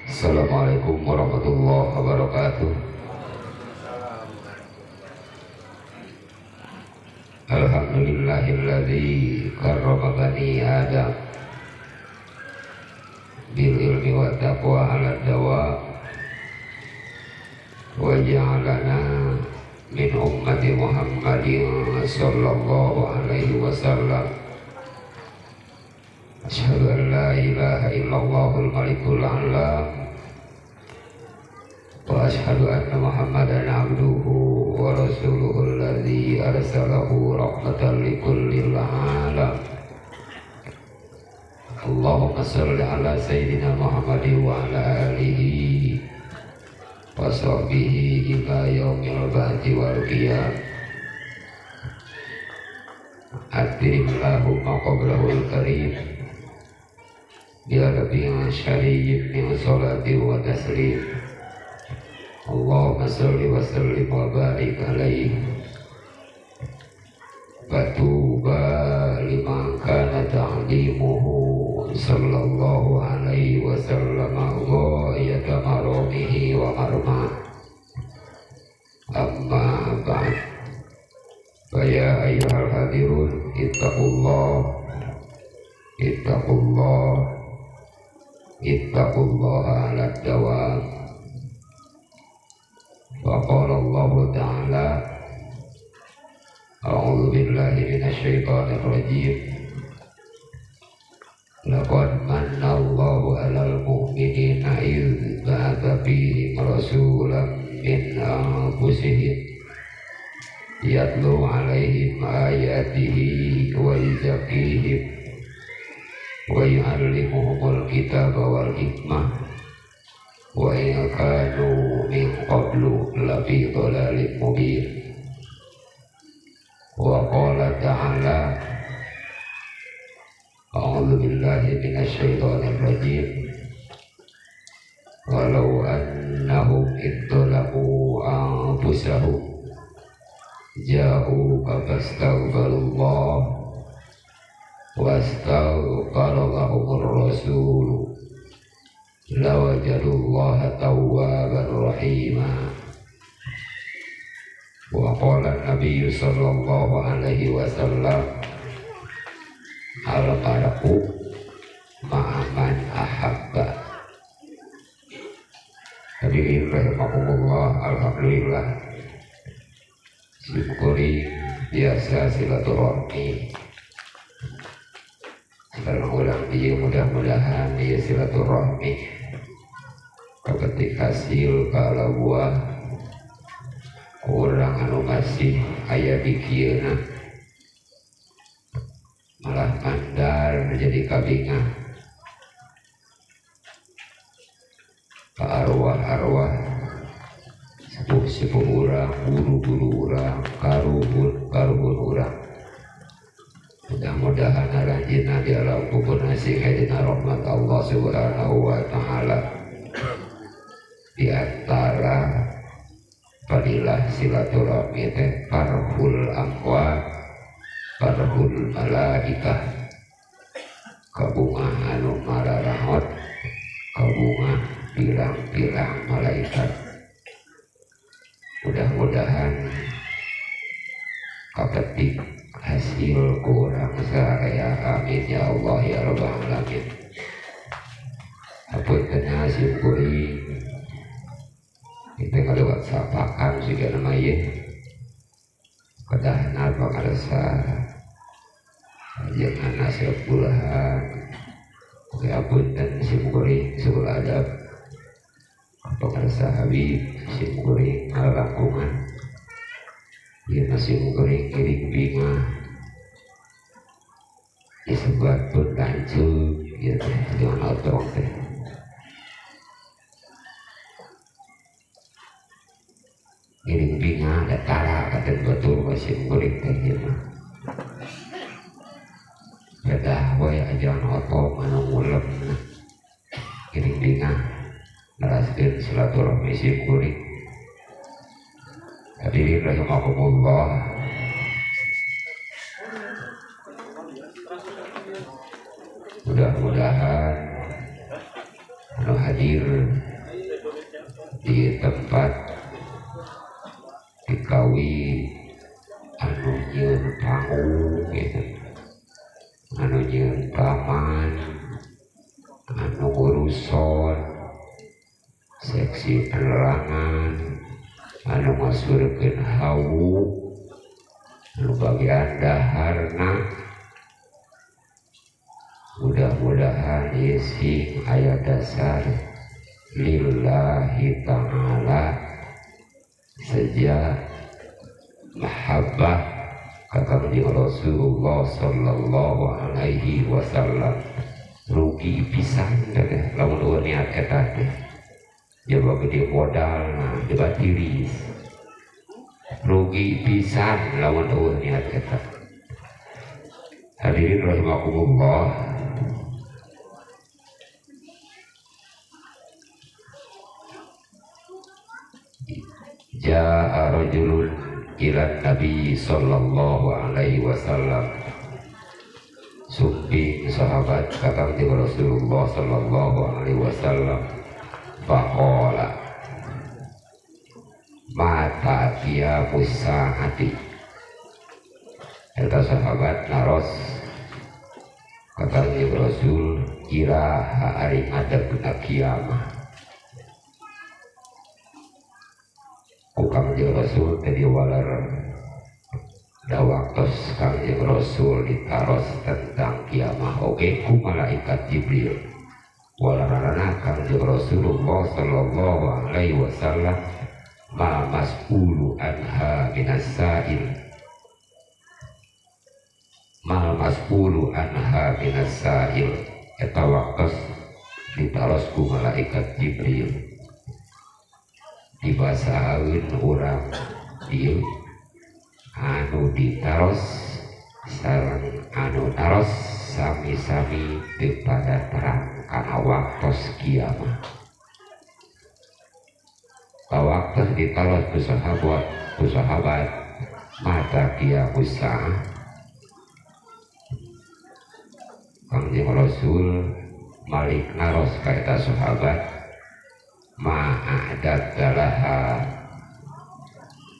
Assalamualaikum warahmatullahi wabarakatuh. Alhamdulillahilladzi karrama bani Adam bil ilmi wa taqwa ala dawa wa ja'alana min ummati Muhammadin sallallahu alaihi wasallam. Asyhadu an la ilaha illallahul malikul a'lam wa asyhadu anna Muhammadan abduhu wa rasuluhu alladzi arsalahu rahmatan likullil alam. Allahumma shalli ala sayyidina Muhammadin wa ala alihi wa sahbihi ila yaumil ba'di wal qiyam. Akrim lahumma qablahul karim ya rabbi syariyyin min salati wa taslim. Allahumma salli wa sallim wa barik alaihi. Fatuba liman kana ta'limuhu sallallahu alaihi wasallam ghayata maramihi wa marma. Amma ba'd. Fa ya ayyuhal hadirun ittaqullah ittaqullah ittaqullah ala dawam. Wa qala Allah ta'ala a'udzu billahi minasyaitonir rajim. Laqad manna Allahu 'alal mu'minina idz ba'atsa fihim rasulan min anfusihim yatlu 'alaihim ayatihi wa yuzakkihim wa yu'allimuhumul kitaba wal hikmah wa in kanu min qablu lafi dhalalin mubin. Wa qala ta'ala a'udzu billahi minasyaitonir rajim. Walau annahum idzalamu anfusahum ja'uka fastaghfirullah wastaghfara lahumur rasul lawajadullaha tawwaban rahima. Wa qala an-nabiy sallallahu alaihi wasallam al-mar'u ma'a man ahabba. Hadirin rahimakumullah, alhamdulillah syukuri biasa silaturahmi. Sekarang ulang dia mudah-mudahan dia silaturahmi kepetik hasil kalau buah kurang anu masih aya dikieuna malah mandar jadi kabingah ka arwah-arwah sepuh-sepuh urang, guru-guru urang, karuhun-karuhun urang. Mudah-mudahan aranjeunna di alam kubur sing dina rahmat Allah Subhanahu wa taala. Di antara fadilah silaturahmi teh farhul amwat, farhul malaikah, kabunga anu mararahot, kabunga pirang-pirang malaikat. Mudah-mudahan kapetik hasil kurang saraya, amin ya Allah ya rabbal alamin. Hapunten hasil kuring kita ngalewat sapakan siga nama ieu kedahna pangarsa jeung nasib bulahan. Oke, hapunten sim kuring sebul adab pangarsa Habib sim kuring ngalangkungan ieu masih kuring ngiring bingah disebat pun lanjut ieu teh jangan otong teh ngiring bingah da tara katen batur masih kuring teh ieu mah pedah we ajaran otong anu ngulem ngiring bingah neraskeun silaturahmi sim kuring. Hadirin rahimakumullah, mudah-mudahan hadir di tempat dikawi anu nyieun panggung gitu, anu nyieun taman, anu nguruson seksi penerangan, anu ngasurkeun hawu, anu bagian daharna. Mudah-mudahan ieu sing aya dasar lillahi ta'ala sejak mahabbah ka Kangjeng Rasulullah sallallahu alaihi wasallam. Rugi pisan teh lamun eueuh niat eta teh. Jaba gede modalna, jaba tiris. Rugi pisan lamun eueuh niat eta. Hadirin rahimakumullah. Ja'a rajulun ila Nabi sallallahu alaihi wasallam. Sumping sahabat ka Kangjeng Rasulullah sallallahu alaihi wasallam. Faqala mata qiyamus saati. Eta sahabat naros ka Kangjeng Rasul iraha ari ngadegna kiamah. Ku Kangjeng Rasul teh diwaler da waktos Kangjeng Rasul ditaros tentang kiamah oge ku malaikat Jibril. Walarana Kangjeng Rasulullah sallallahu alaihi wasallam ma mas'ulu anha minas sa'il. Ma mas'ulu anha minas sa'il. Eta waktos ditaros ku malaikat Jibril. Dibasaeun urang dieu anu ditaros sareng anu naros sami-sami teu pada terang kana waktos kiamah. Waktos ditaros ku sahabat mata qiyamus saah. Kangjeng Rasul malik naros ka eta sahabat ma'adat dalaha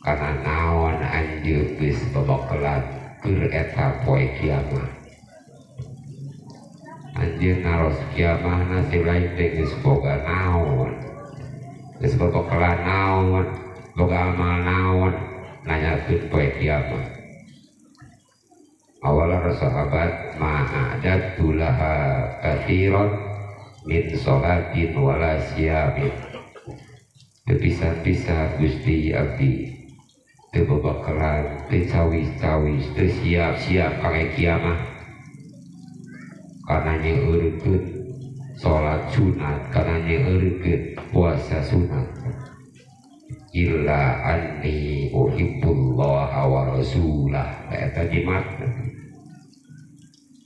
kana naon anjeun geus babakelan keur eta poe kiamah. Anjeun naros kiamahna si lain teh geus boga naon, geus babakelan naon, boga amal naon, nanyakeun poe kiamah. Awalan sahabat ma'adat dulaha katsiran min sholatin wala siyamin. Teu pisan-pisan Gusti abdi teu babakalan, teu cawis-cawis, teu siap-siap kangge kiamah. Kana nyeureurkeun salat sunat, kana nyeureurkeun puasa sunat. Illa anni uhibbullaha wa rasulah. Eta jimat.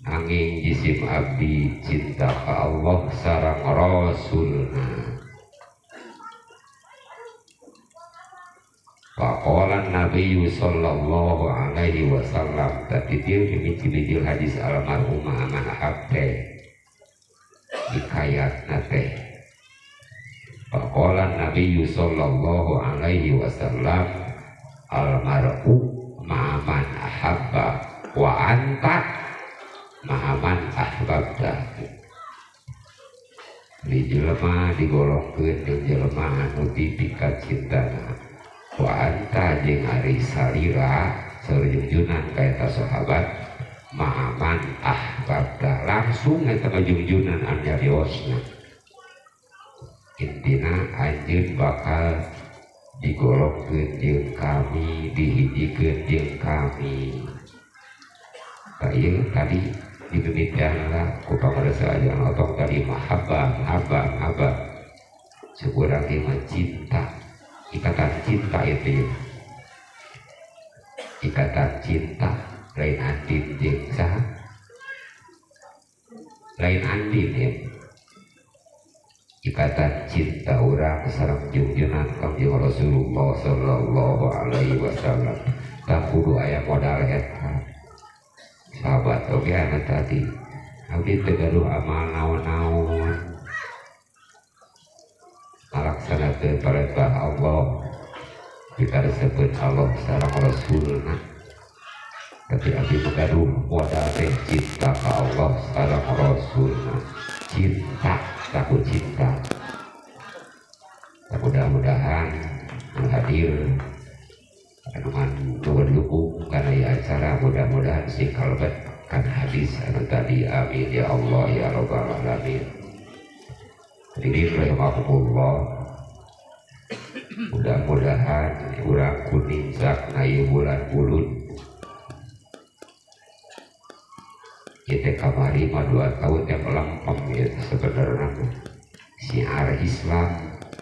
Angin jisim abdi cinta ka Allah sareng Rasulna. Faqala Nabi sallallahu alaihi wasallam. Tadi dia dimiji-bijil hadis almarhumah aman habte hikayatna teh. Faqala Nabi sallallahu alaihi wasallam almar'u ma'aman ahabba wa anta ma'aman ahbabta. Di jelema digolongkeun jeung jelema anu dipika cintana. Wa anta jeung ari salira sarjungjunan ka eta sahabat ma'aman ahbabta, langsung eta kajungjunan anu nyariosna. Intina anjeun bakal digolongkeun jeung kami, dihijikeun jeung kami. Tah ieu tadi dipimitianlah ku pangarsa ajaran otong tadi mahabbah, mahabbah, mahabbah. Sekurang mah cinta, ikatan cinta itu ya. Ikatan cinta lain andin jeung saha? Lain andin ya. Ikatan cinta urang sareng jungjungan Kangjeng Rasulullah sallallahu alaihi wasallam. Tah kudu aya modal eta. Sahabat oge anu tadi abdi teu gaduh amal naon-naon, ngajalankeun perintah Allah dikaresepeun Allah sareng Rasulna. Tapi abdi gaduh modal teh cinta ka Allah sareng Rasulna, cinta takut cinta. Mudah-mudahan hadir anu dukung karena ya acara mudah-mudahan sing kalebet kan hadis anu tadi. Amin ya Allah ya Rabbal alamin. Hadirin rahimakumullah, mudah-mudahan urang kuning sakna ieu bulan Mulud. Kita kamari mah 2 tahun yang melempem ya sebenarnya siar Islam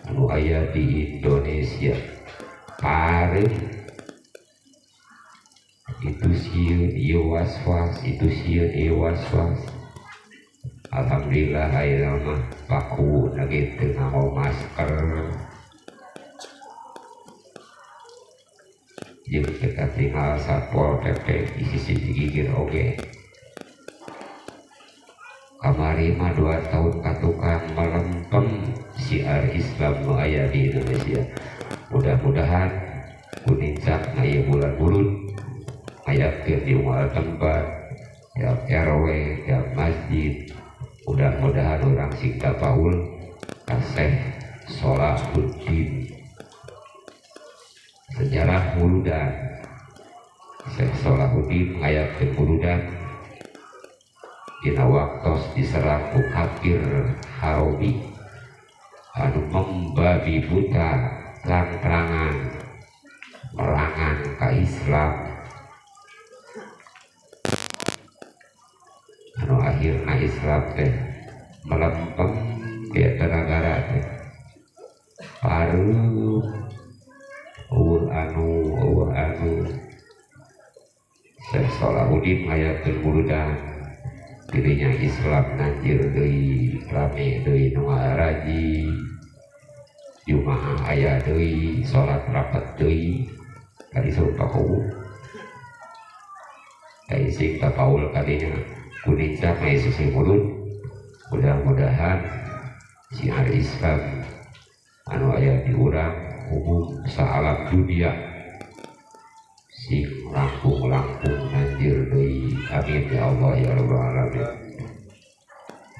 anu aya di Indonesia pareum itu sieun ieu was-was, itu sieun ieu was-was. Alhamdulillah ayeuna mah paku lagi teu nganggo masker. Jeung kita tinggal Satpol PP di sisi gigir oge. Kamari mah 2 tahun katukang melempem siar Islam nu aya di Indonesia. Mudah-mudahan kunincak na ieu bulan Mulud ayakeun di unggal tempat, tiap RW, tiap masjid. Mudah-mudahan orang sing tapaul ka Syekh Sholahuddin. Sejarah Muludan, Syekh Sholahuddin ngayakeun Muludan dina waktos diserang ku kafir Harobi anu membabi buta terang-terangan merangan ka Islam anu akhirna Islam teh melempem di negara teh pareum eueuh anu Syekh Sholahuddin ngayakeun Muludan dirinya Islam nanjir deui rame deui nu ngaraji jumaah aya deui salat rapat deui tadi sumpah kuwu tadi sing tapaul kadinya kunincak na sisi Mulud. Mudah-mudahan siar Islam anu aya di urang umum saalam dunia sing langkung-langkung nanjir deui. Amin ya Allah ya Rabbal alamin.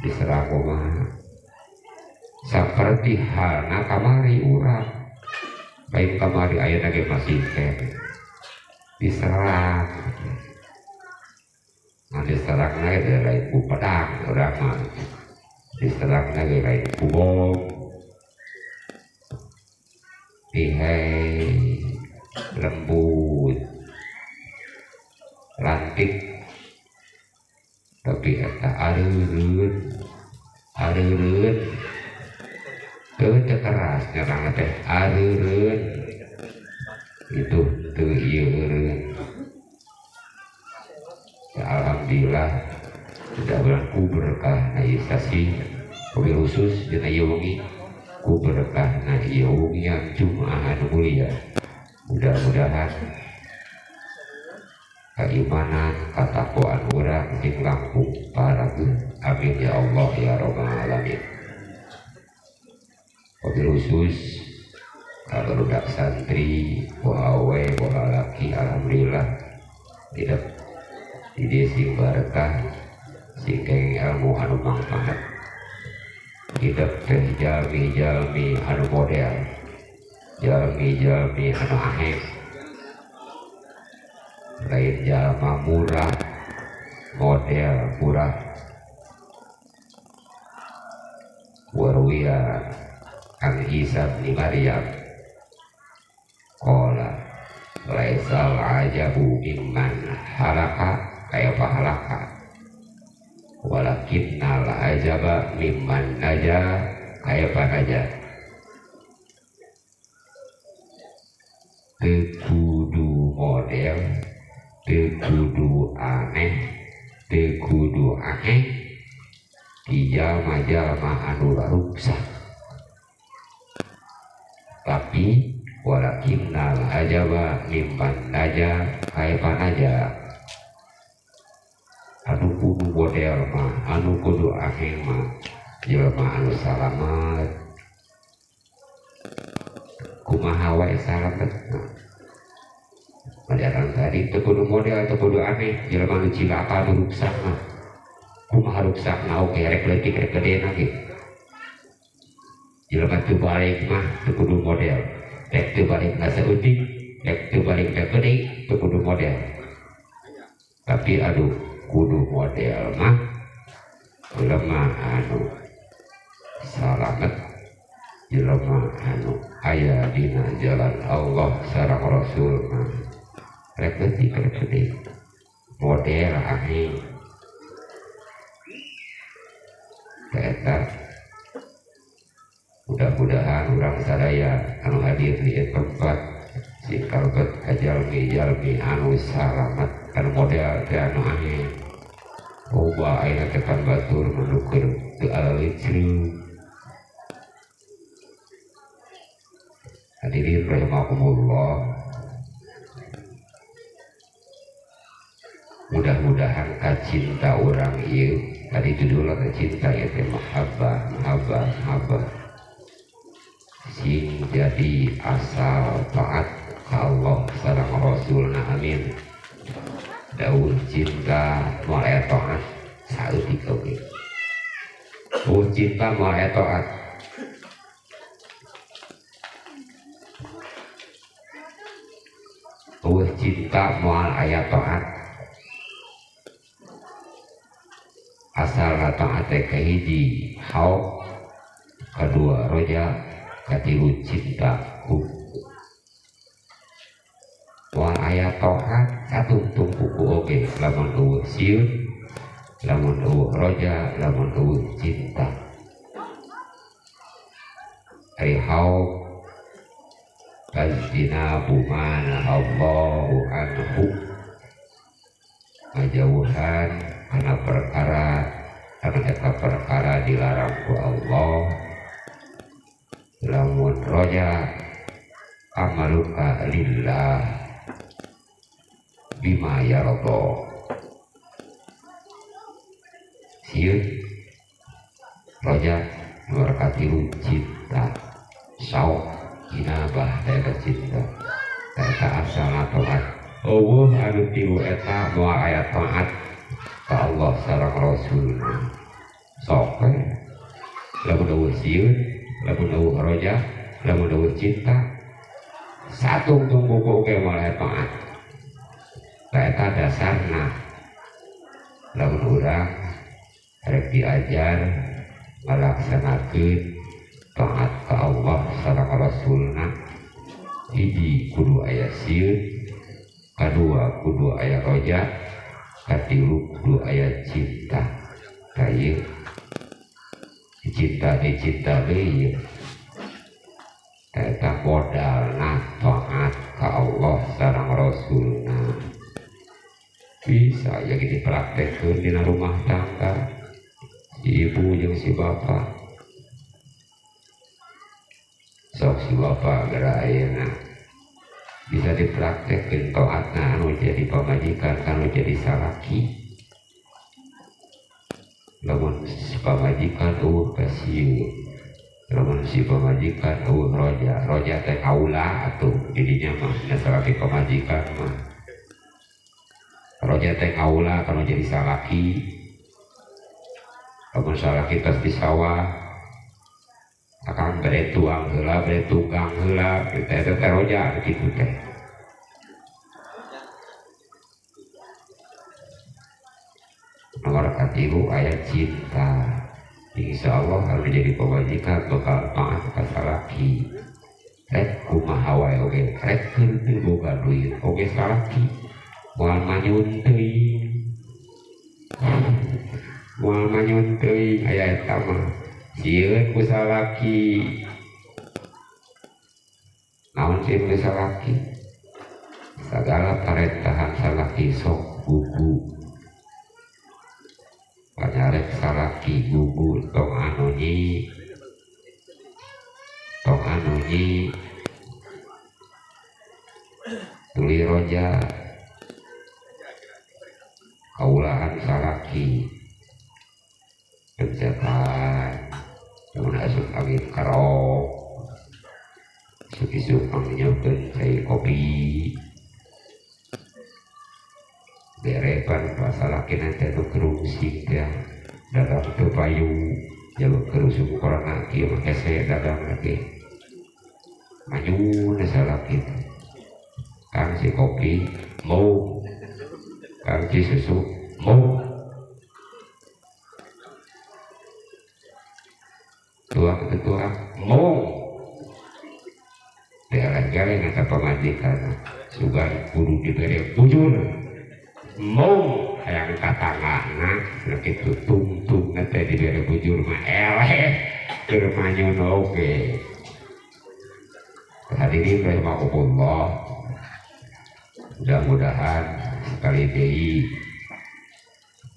Diserang kumaha saperti halna kamari urang baik kamari ayeuna ge masih keneh diserang. Nah diserangna ge lain ku pedang urang mah, diserangna ge lain ku bom, tihai lembut lantik, tapi eta areureun areureun teu keras nyerang teh areureun itu teu ieu eureun. Ya, alhamdulillah sudah berlaku berkah na ieu sasi wabil khusus dina ieu wengi ku berkah na ieu wengi yang Jumaah anu mulia. Mudah-mudahan keimanan katakwaan urang sing langkung parageun. Amin ya Allah ya Rabbal alamin. Wabil khusus barudak santri boh awe boh lalaki alhamdulillah tidak di sing berkah sing kenging ilmu anu mangfaat hidup teh jalmi-jalmi anu model jalmi-jalmi anu aheng lain jalma murah model murah. Warwiya an Isa bin Maryam qala laisal ajabu mimman halaka kaifa halaka walakinnal ajaba mimman naja kaifa naja. Teu kudu model, teu kudu aneh, teu kudu aneh di jalma-jalma anu ruksak, tapi walakinnal ajaba mimman naja kaifa naja. Anu kudu model mah, anu kudu aheng mah jelema anu salamat. Kumaha wae salamet. Model tadi teu kudu model teu kudu aneh jelema nu cilaka nu ruksak mah. Kumaha ruksakna oge rek leutik rek gedena ge. Jelema teu balik mah teu kudu model. Rek teu balikna saeutik, rek teu balikna gede teu kudu model. Tapi aduh kudu model mah jelema anu salamet, jelema anu aya dina jalan Allah sareng Rasulna. Rek leutik rek gede model aneh eta. Mudah-mudahan urang sadaya anu hadir di tempat sing kalebet ka jalmi-jalmi anu salamet kan model teh anu aneh. Loba ayeuna teh kan batur nu keur teu aleuceun. Hadirin rahimakumullah, mudah-mudahan kacinta urang ieu tadi judulna teh cinta ieu teh mahabbah mahabbah mahabbah sing jadi asal taat ka Allah sareng Rasulna, amin. Daun cinta moal aya taat saeutik oge. Daun cinta moal aya taat. Daun cinta moal aya taat. Asal taat teh kahiji hauk, kadua roja, katilu cinta. Moal aya taat satungtung kuku oge lamun eueuh sieun, lamun eueuh roja, lamun eueuh cinta. Ari hauk fajtinabu ma nahallahu anhu, ngajauhan kana perkara kana eta perkara dilarang ku Allah. Lamun roja amaluka lillah bima yarda. Sieun roja nomor katilu cinta, sauk inabah eta cinta eta asalna taat. Eueuh anu tilu eta moal aya taat ka Allah sareng Rasulna. Sok we lamun eueuh sieun, lamun eueuh roja, lamun eueuh cinta, satungtung buku oge moal aya taat. Eta dasarna lamun urang rek diajar ngalaksanakeun taat ka Allah sareng Rasulna, hiji kudu aya sieun, kadua kudu aya roja, katilu kudu aya cinta. Ka ieu cinta dicinta deui eta modalna taat ka Allah sareng Rasulna. Bisa ya dipraktekkeun dina rumah tangga si ibu jeung si bapak. Sok si bapak geura ayeuna bisa dipraktekkeun taatna anu jadi pamajikan anu jadi salaki. Lamun si pamajikan eueuh kasieun, lamun si pamajikan eueuh roja, roja teh kaula atuh didinya mah nya salaki pamajikan mah. Roja teh kaula kalau jadi salaki. Lamun salaki tos di sawah akang bere tuang heula, bere tukang heula, eta teh roja kitu teh. Nomor katilu aya cinta. Insyaallah kalau jadi pamajikan bakal taat ka salaki. Rek kumaha wae oge, rek keur teu boga duit oge salaki moal manyun teuing. Moal manyun teuing aya eta mah. Sieun ku salaki. Naon sieun ku salaki? Sagala parentahan salaki sok gugu. Panyarek salaki gugu tong anu nyi, tong anu nyi. Tuluy roja kaulaan salaki pencetan lamun asup angin kerok Isuk-isuk nyiapkeun cai kopi berepan pasalakina teh nu kerungsing teh dagang teu payu jalur kerusuk corona kieu mah hese dagang lagi manyun salaki kang si kopi mau kang si susu mau tuang ke tuang mau geleng-geleng eta pamajikan sugan kudu dibere bujur mau hayang katangahna nu kitu tungtungna teh dibere bujur mah eleh keur manyun oge. Hadirin rahimakumullah, mudah-mudahan sekali deui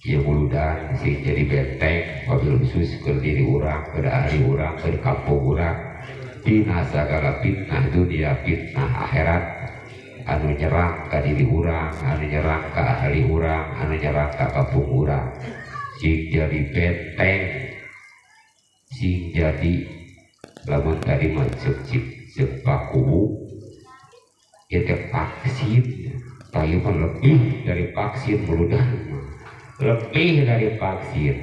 ieu muludan sing jadi benteng wabil khusus keur diri urang, keur ahli urang, keur kampung urang dina sagala fitnah dunia, fitnah akhirat anu nyerang ka diri urang, anu nyerang ka ahli urang, anu nyerang ka kampung urang sing jadi benteng, sing jadi lamun tadi mah cek cek paku ieu teh vaksin, tah ieu mah lebih dari vaksin muludan, lebih dari vaksin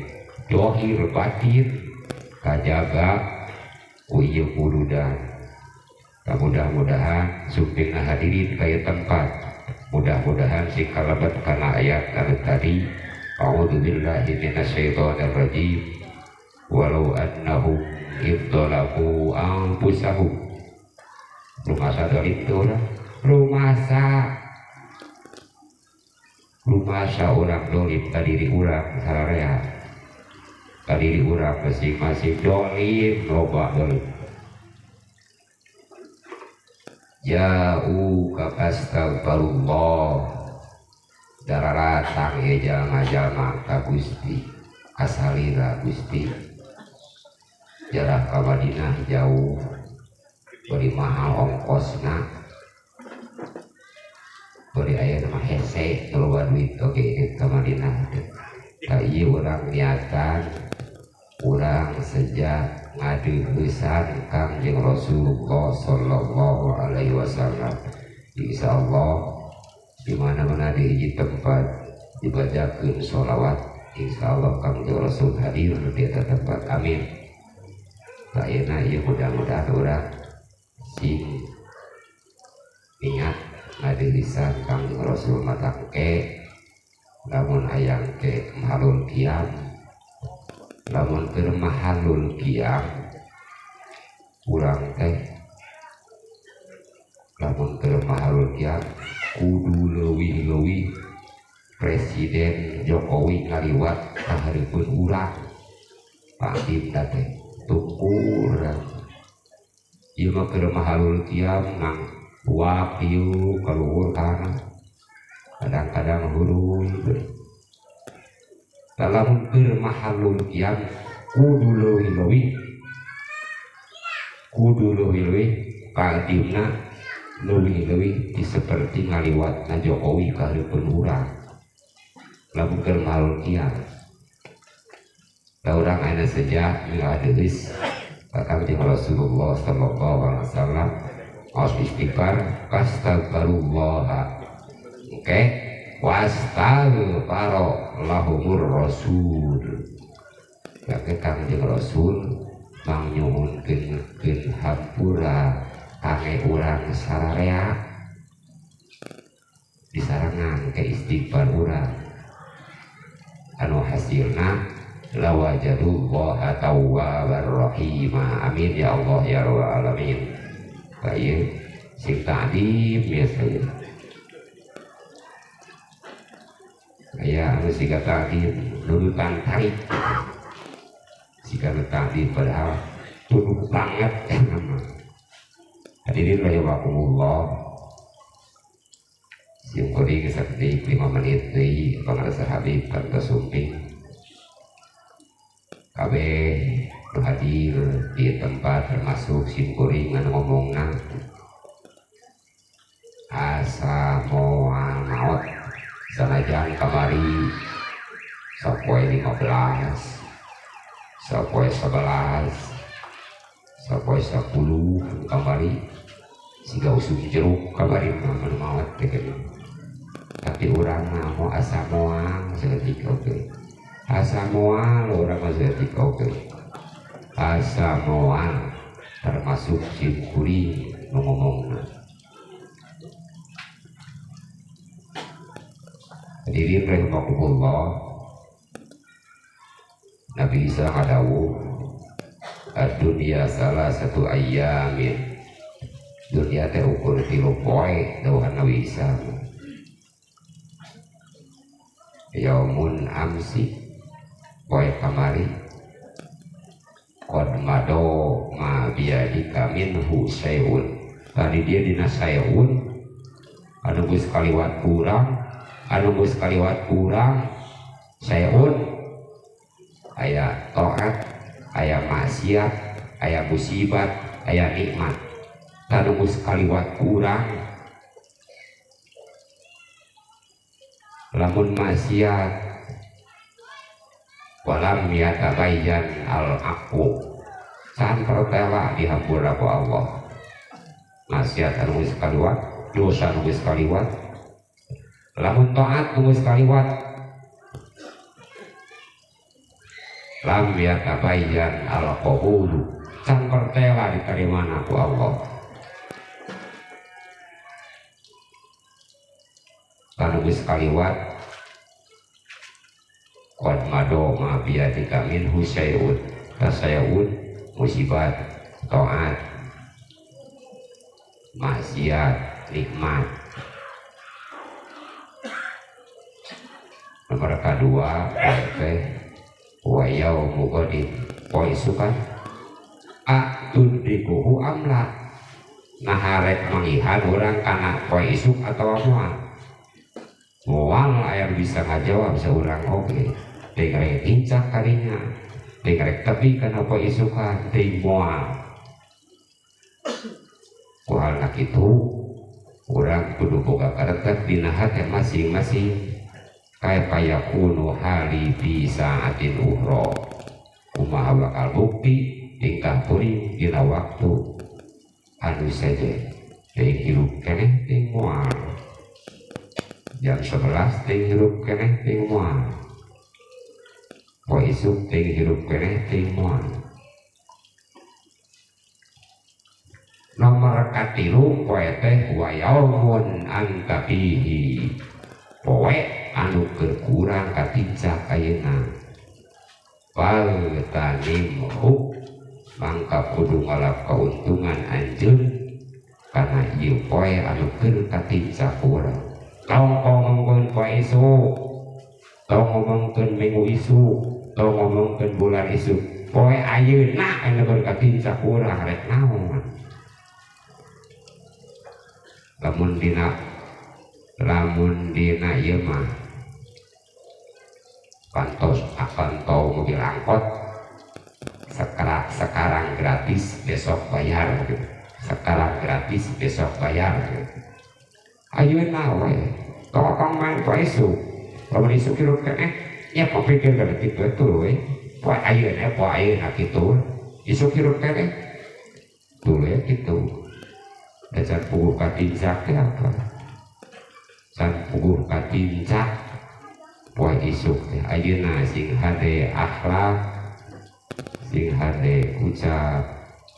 dohir batin kajaga ku ieu muludan. Mudah-mudahan sumpingna hadirin kaya tempat, mudah-mudahan sing kalebet kana ayat anu tadi, a'udzubillahi minasyaitonir rajim walau annahum idzalamu anfusahum. Rumasa dolim teh urang, rumasa urang dolim ka diri urang sararea, ka diri urang masing-masing dolim, loba dolim. Ja'u ka astaghfirullah dararatang ieu jalma-jalma ka Gusti kasalira Gusti jarak ka Madinah jauh bari mahal ongkosna bari aya nama hese loba duit oge ka Madinah teh. Ka ieu urang niatan urang sejak ngadeuheusan Kangjeng Rasulullah sallallahu alaihi wasallam. Insyaallah di mana-mana di hiji tempat dibacakeun sholawat, insyaallah Kangjeng Rasul hadir di eta tempat. Amin. Ayeuna ieu mudah-mudahan urang sing niat ngadeuheusan Kangjeng Rasul matangke lamun hayang ke mahalul qiyam, lamun keur mahalul qiyam urang teh lamun keur mahalul qiyam kudu leuwih-leuwih Presiden Jokowi ngaliwat ka hareupeun urang pangdimna teh tukur ieu mah keur mahalul qiyam nang buak ieu ka luhur kana kadang-kadang huruy. Lamun keur mahalul qiyam kudu leuwih-leuwih, kudu leuwih-leuwih pangdimna leuwih-leuwih di seperti ngaliwatna Jokowi ka hareupeun urang lamun keur mahalul qiyam. Da urang ayeuna sejak ngadeus ka Kangjeng Rasulullah sallallahu alaihi wasallam aos istighfar astaghfirullah oke wastaghfaro lahumur rasul. Yake Kangjeng Rasul mangnyuhunkeun hampura kangge urang sararea disarangan ke istighfar urang anu hasilna lawajadullaha tawwabar rahima. Amin ya Allah ya rabbal alamin. Baik sing ta'dim ya saya aya anu siga ta'dim nurutan tarik siga ta'dim padahal tuduh banget. Hadirin rahimakumullah, sim kuring sakedik 5 menit deui pangarsa Habib kantos sumping kabeh hadir di tempat termasuk sim kuring anu ngomongna asa moal maot sanajan kamari sapoe 15 sapoe 11 sapoe 10 kamari Siga usum jeruk kamari mah anu maot teh tapi urang mah mau asa moal saeutik oge asa moal urang mah saeutik oge asa moal termasuk sim kuring nu ngomongna. Hadirin rahimakumullah, Nabi Isa ngadawuh ad-dunya salah satu ayyamin, dunia teh ukur 3 poe dawuhan Nabi Isa. Yaumun amsi poe kamari qad mado ma biyadika minhu syai'un, tadi dia dina syai'un anu geus kaliwat kurang, anu geus kaliwat kurang syai'un aya taat, aya maksiat, aya musibat, aya nikmat, anu geus kaliwat kurang. Lamun maksiat walam yatabayyan al aqu can pertela dihampura ku Allah, maksiat anu geus kaliwat, dosa anu geus kaliwat. Lamun taat anu geus kaliwat lam yatabayyan al qabulu can pertela diterima ku Allah. Anu geus kaliwat qad mado ma biyadika minhu syai'un, tasayaun musibat, taat, maksiat, nikmat. Nomor kedua teh wa yaumu ghadin poe isukan atudrikuhu amla, nah harek mangihan urang kana poe isuk atawa moal. Moal aya bisa ngajawab seurang oge teh rek incak kadinya teh rek tepi kana poe isukan teh moal. Ku halna kitu urang kudu boga karetek dina hate masing-masing kaya payakunu hali fi saatin ukhra, kumaha bakal bukti tingkah kuring dina waktu anu seje teh hirup keneh teh moal, jam 11 teh hirup keneh teh moal, poe isuk teh hirup keneh teh moal. Nomor katilu poe teh wa yaumun anta fihi, poe anu keur kurang katincak ayeuna fal tanimhu, mangka kudu ngalap kauntungan anjeun kana ieu poe anu keur katincak urang. Tong ngomongkeun poe isuk, tong ngomongkeun minggu isuk, tong ngomongkeun bulan isuk, poe ayeuna anu keur katincak urang rek naon. Lamun dina ieu mah pantos pantau mobil angkot sekarang gratis besok bayar gitu. Sekarang gratis besok bayar gitu. Ayeuna we tong main poe isuk, lamun isuk hirup keneh nya pikir kana kitu tuluy poe ayeuna poe ayeuna kitu isuk hirup keneh tuluy kitu. Da can puguh katincak teh apa, can puguh katincak poe isuk teh. Ayeuna sing hade akhlak, sing hade ucap,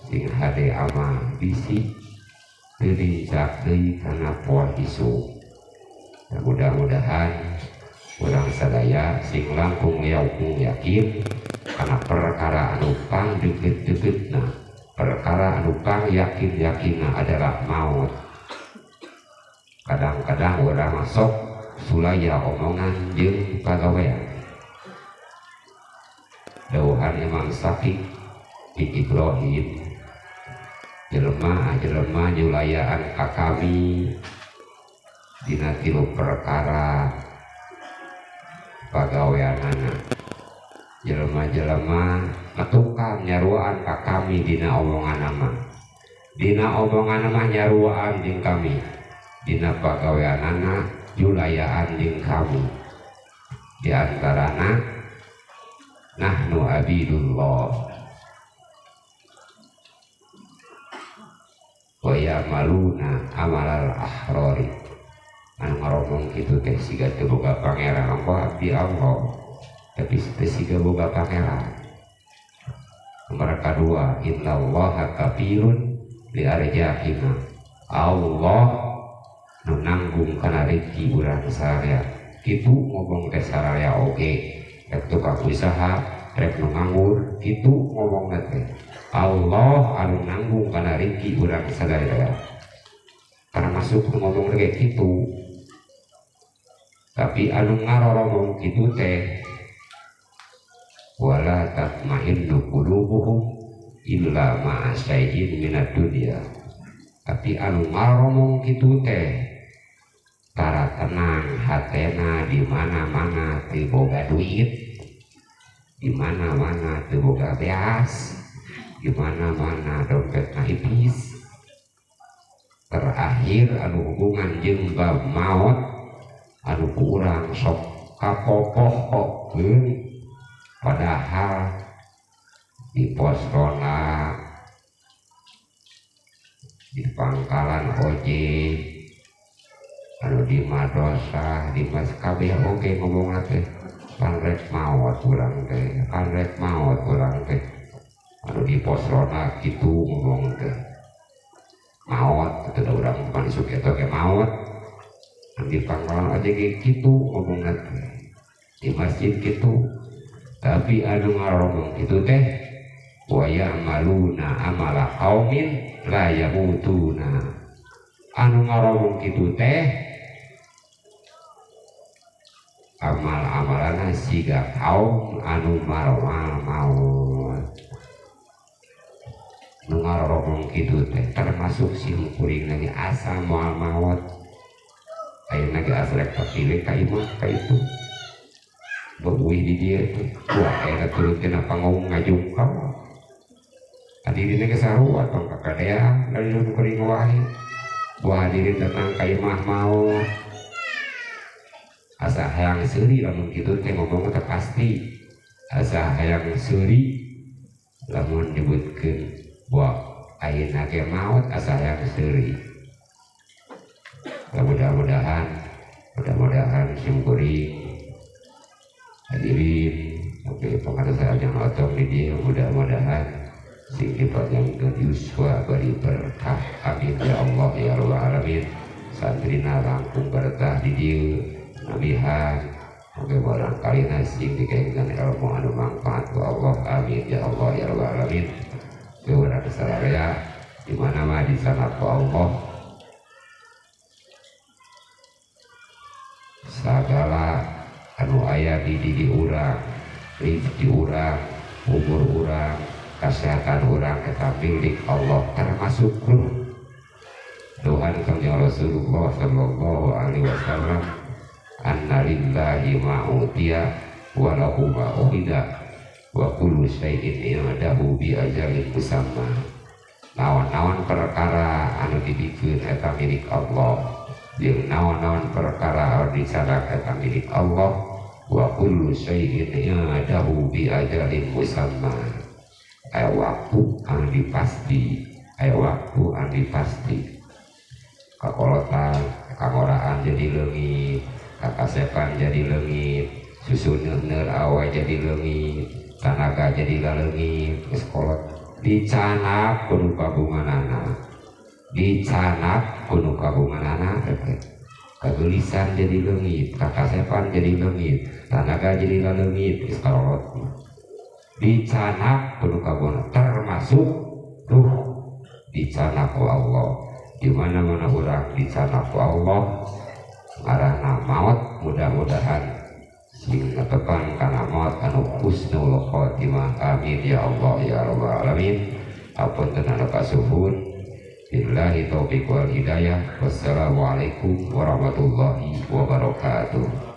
sing hade amal, bisi teu nincak deui kana poe isuk. Nah, mudah-mudahan urang sadaya sing langkung yakin kana perkara anu pang deukeut-deukeutna, perkara anu pang yakin-yakinna adalah maut. Kadang-kadang urang masuk sulaya omongan jeung pagawean. Dawuhan Imam Syafi'i bin Ibrahim, jelema-jelema nyulayaan ka kami dina tilu perkara pagaweanana. Jelema-jelema ngatukang nyaruaan ka kami dina omongan mah, dina omongan mah nyaruaan jeung kami, dina pagaweanana nyulayaan jeung kami. Di antarana nahnu abidullah, Wa ya'maluna amalal ahrori. Anu ngaromong kitu teh siga teu boga pangeran Allah abdi Allah tapi teh siga boga pangeran. Nomor kadua innallaha kafilun li arjaqina. Allah nu nanggung kana rezeki urang sararea. Kitu ngomong teh sararea oge rek tukang usaha rek nu nganggur kitu ngomongna teh Allah anu nanggung kana rezeki urang sadaya. Termasuk ngomong kayak gitu. Tapi anu ngaroromong kitu teh wala tatma'innu qulubuhum illa ma'a syai'in minad dunya. Tapi anu ngaroromong kitu teh tara tenang hatena di mana-mana teu boga duit, di mana-mana teu boga beas, di mana-mana dompetna ipis. Terakhir anu hubungan jeung bab maot anu ku urang sok kapopohokeun padahal di pos ronda, di pangkalan ojek, anu di madrasah, di mas kabeh oge ngomongna teh pan rek maot urang teh, pan rek maot urang teh. Anu di pos ronda kitu ngomong teh maot, itu urang bukan isuk eta ge maot. Di pangkalan aja ge kitu ngomongna teh, di masjid kitu. Tapi anu ngaromong kitu teh wa ya'maluna amala qaumin la yamutuna. Anu ngaromong kitu teh amal-amalana siga kaum anu maromal maut. Nu ngaroromong kitu teh termasuk sim kuring lagi asa moal maot. Ayeuna ge asa rek terpilih ka imah ka itu beuih di dieu teh wah ayeuna turun tina panggung ngajungkal hadirin ge sarua tong kakadean dari nu kuring wae. Wah hadirin datang ka imah maot asa hayang seuri lamun kitu teh ngomong teh pasti asa hayang seuri lamun nyebutkeun wah ayeuna ge maot asa hayang seuri. Mudah-mudahan sim kuring hadirin oke pangarsa jangan otong di dieu mudah-mudahan sing dipanjangkeun yuswa bari berkah amin ya Allah ya rabbal alamin. Santrina langkung berkah di dieu nabihan oke barangkali sing dikaengkeun ilmu anu manfaat ku Allah amin ya Allah ya rabbal alamin. Urang sararea di mana-mana di sana ku Allah sagala anu aya di diri urang, rezeki urang, umur urang, kesehatan urang eta milik Allah termasuk ruh. Tuhan Kanjeng Rasulullah sallallahu alaihi wasallam anna lillahi ma utiya wa lahu ma ukhidha wa kullu syai'in indahu bi ajalin musamma. Naon-naon perkara anu dibikeun eta milik Allah, jeung naon-naon perkara anu dicadak eta milik Allah. Wa kullu syai'in indahu bi ajalin musamma. Aya waktu anu dipasti, aya waktu anu dipasti. Kakolotan, kangoraan jadi leungit, kakasepan jadi leungit, susu neueur awe jadi leungit, tanaga jadi laleungit, geus kolot dicanak kudu kagunganana, dicanak kudu kagunganana. Kageulisan jadi leungit, kakasepan jadi leungit, tanaga jadi laleungit, geus kolot dicanak kudu kagungan, termasuk ruh dicanak ku Allah. Di mana-mana urang dicanak ku Allah ngaranna maot, mudah-mudahan sing netepan kana maot anu husnul khotimah amin ya Allah ya rabbal alamin. Apunten anu kasuhun. Billahi taufiq wal hidayah. Wassalamualaikum warahmatullahi wabarakatuh.